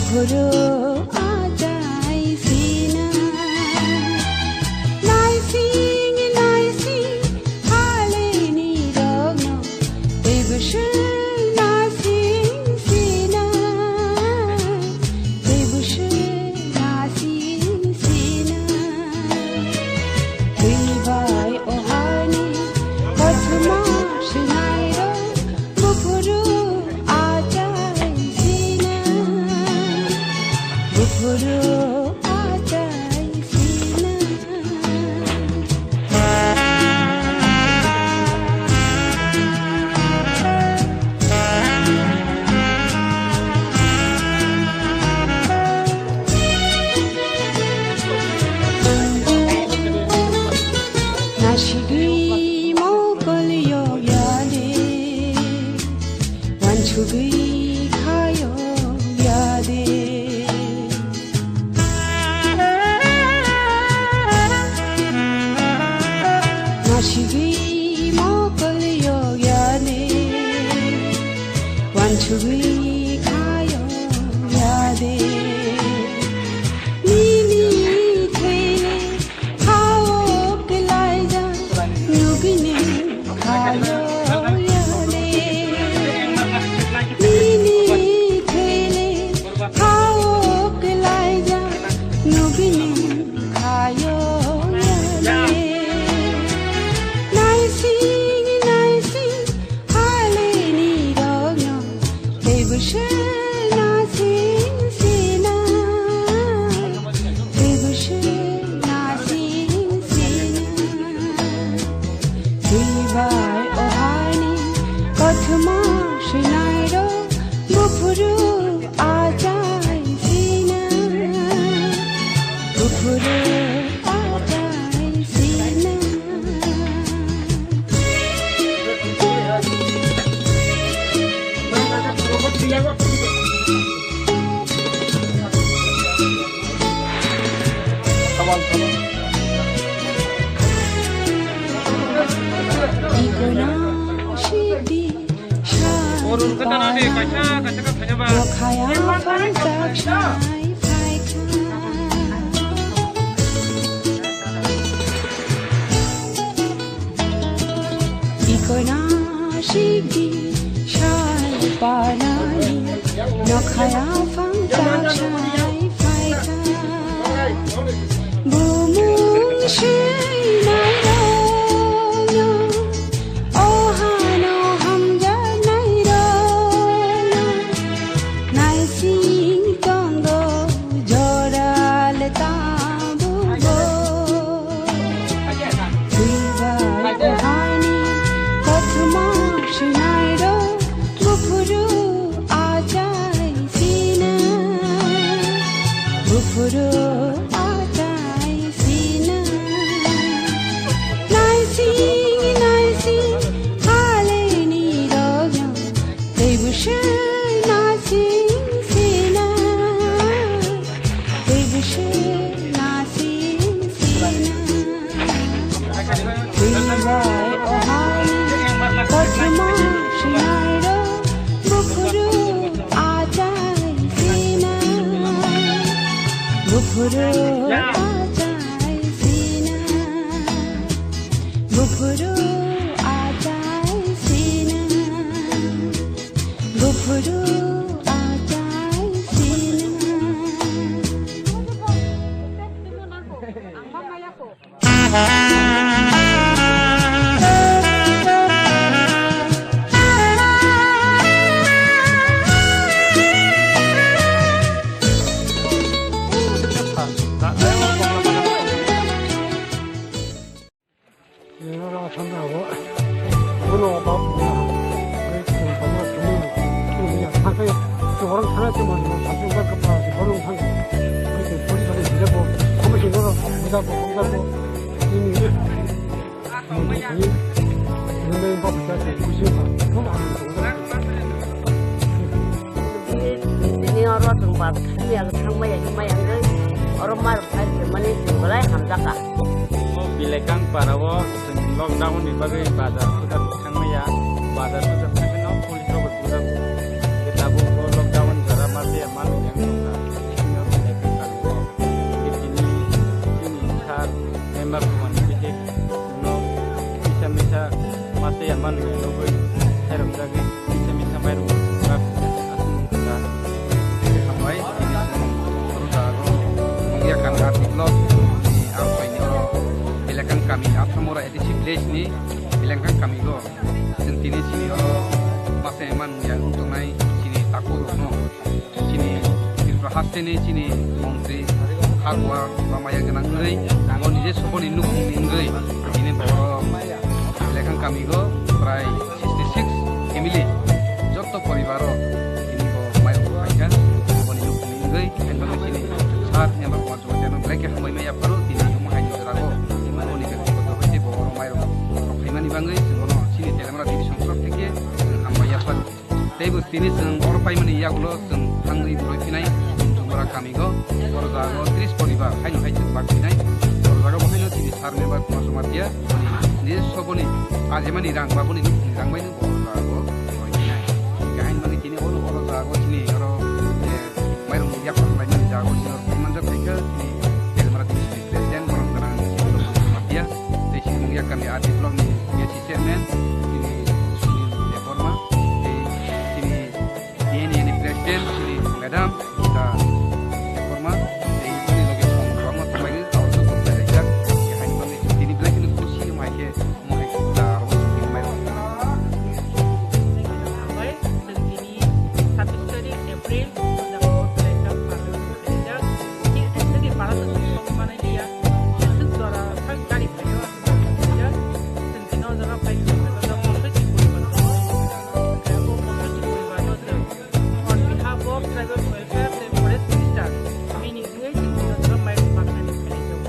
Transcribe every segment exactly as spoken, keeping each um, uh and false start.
Buphuru achai sina, naising naising halini rokno, tei bwswk naising sina, tei bwswk naising sina. Twi bai o hani kothoma swinairok, buphuru achai sina, buphuru achai sina. Nasigwi mokol yokya de, wansugwi kha yokya de. Nasigwi mokol yokya de, wansugwi kha yokya de. Nini thele hao kwlaijak nugwini kha yokya de. Nini thele hao kwlaijak nugwini kha yokya de. Naising naising halini rokno, tei bwswk naising sina, tei bwswk naising sina. Twi bai o hani kothoma swinairok, buphuru achai sina, buphuru achai sina. Ikono sidi. Orun kata nadi kaisa kaisa ka thanya ba. Ikono sigi sai panani nokhaya phang tak sai phaikha. Bumung sui nai rokno, o hano hamjaknai rokno, naising tongo jora le tabukbo. Twi bai o hani kothoma swinairok, buphuru achai sina, buphuru achai sina. Naising naising halini rokno, tei bwswk naising sina, tei bwswk naising sina. Twi bai o hani kothoma swinairok, buphuru achai sina, buphuru achai sina, buphuru achai sina, buphuru achai sina. Tini oro chwng bazar thangmaya, thangmaya, himaya wngwi oro ma rwphai se mani chwng belai hamjakha. Bilekang para o chwng lockdown ni bagwi bazar suja thangmaya, bazar suja thangmano police rok bo sujago. Tabuk o lockdown jora ma se ma lung yang tongkha. Khairok jagwi, misa misa mairum jagwi, aswk wngkha. Hambai, oro jago, Mungya Kami R D block ni ang paini oro Belekang kami, Athamura A D C village ni Belekang kami go. Chwng tini chini oro masa eman ya wng tongnai chini takhuk rokno. Chini Tripura hasteni chini montri Khagwa Bamaya gwnang wngwi, o nije soboni nukhungni wngwi, tini bo oro Belekang kamigo prai sixty six family, jotto poribaro tini bo mairum khaikha, boni nukhungni wngwi, haino chini sir member Kumar Jamatia no belai khe hambai maya pharo, tini omo haino jora go, boni byaktigoto hoite bo oro mairum rok khaimani bagwi, chwng bono chini Telemara division torof theke hambai ya pharo. Tei bo tini chwng oro paimani yagulo chwng thangwi boroi phinai Jumura kamigo, oro jago tris poribar haino hai chwng bak phinai, oro jago bo haino chini sir member Kumar Jamatia, nini soboni ajemani rang ba boni nukhungni rang bai no oro jago boroi phinai. Hingkhe haino bagwi tini oro, oro jago chini oro, eh, mairum yapharlaimani jago chini oro phai manjak phaikha chini Telemara division ni president borok gwnang chini Jumura Jamatia. Tei chini Mungya kami R D block ni A C chairman, chini Sunil Debbarma, tei chini T N A ni president, chini madam Gita Debbarma, tei chini loge song kwbangma tonglaio, abo joto belaijak, tei haini bagwi tini belai kheno khusi, omo hai khe, omo hai khe, aro chini mai rok. Chwng tini sabbish tarik April, o jaga o belaijak, para o belaijak, chini para o manai liya, chwng jora thang gari phaio. On behalf of Tribal Welfare and Forest Minister, bini wngwi chwng o jaga mairum baknani khlai jago.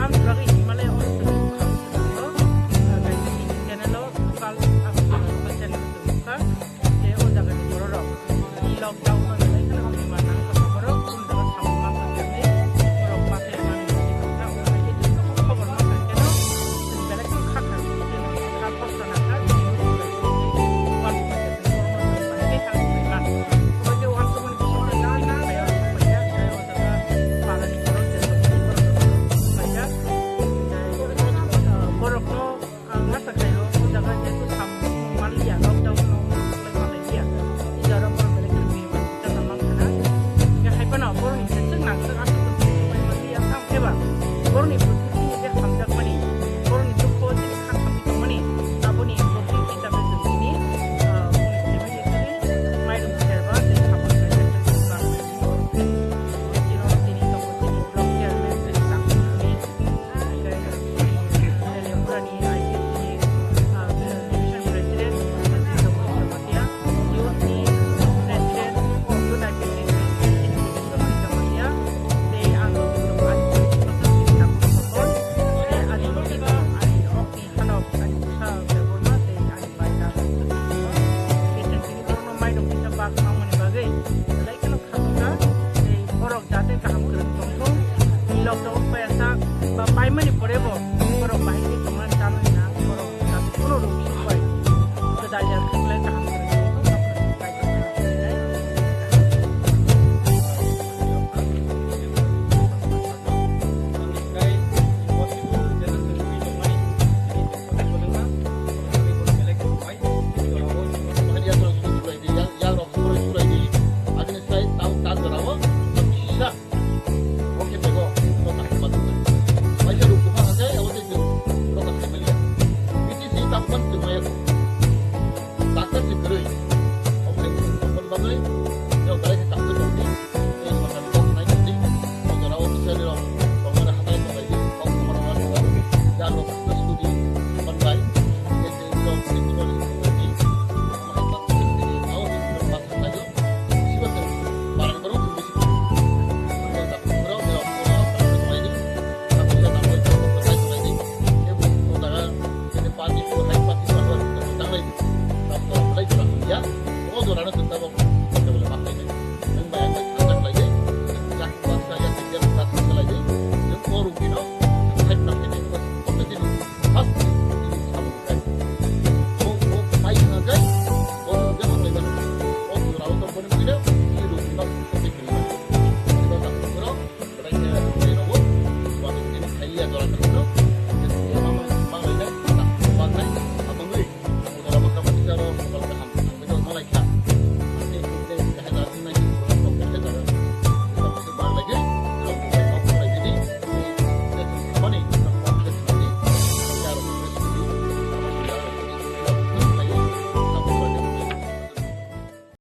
Ang bagwi Himalaya o chwng kha o chwng o, ah, kaisa chini channel o local ang channel o chwng kha. Je o jaga ni borok rok, i lockdown o belai kheno hamya ma nang kha borok, kunu jaga samung ma kha khe borok ma khe mani. Eba borokni bwswkni je hamjakmani, borokni dukho je kha khamwi tongmani, aboni bwswk hisabe chwng tini, ah, boni family tini mairum serba tei sabun kaisa chwng kha. Chini tongo chini block chairman tei sakni tini, ah, tei Telemurani I C C ni, ah, division president, Jamatia, youth ni president, youth I C C ni president, Jamatia, tei ang Borok jate kaham kwrwng tongthung, lockdown paisa ba paimani pore bo borok bahai khe tongna chana hwnwi ang borok jate kheno rwng suk bai kwdal ya khe belai kaham kwrwng tongthung.